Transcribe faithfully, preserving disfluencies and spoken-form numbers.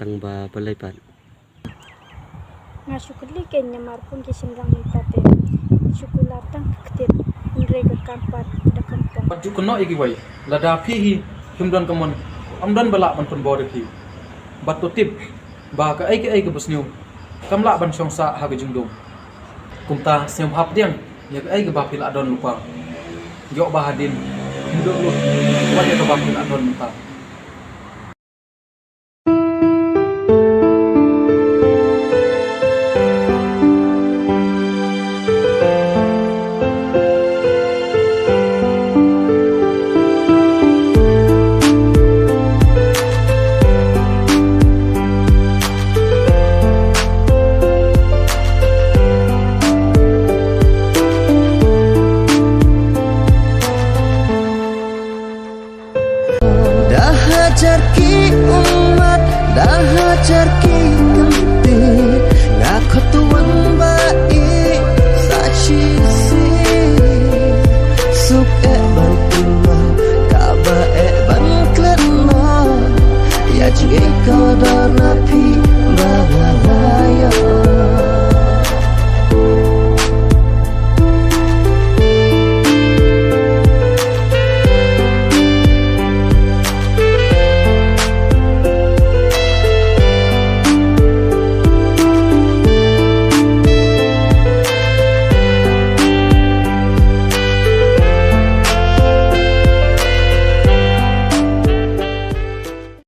Tang ba balei pat? Nga shu kylli kein namar pun ki shynrang mynta te shu kular tang ka ktien, hynrei ka kam pat da kam pong. Pat ju kynnoh ïa kiwei, lada phi hi phim don ka mon, ym don ba lah ban pynbor ïa phi. Bad to tip ba kaei kaei kaba sniew kam lah ban shong sah ha ka jingdum. Kumta sngewbha pdiang ïa kaei kaba phi lah don lypa. Ïoh ba hadien phin duh lut wat ïa kaba phi lah don mynta.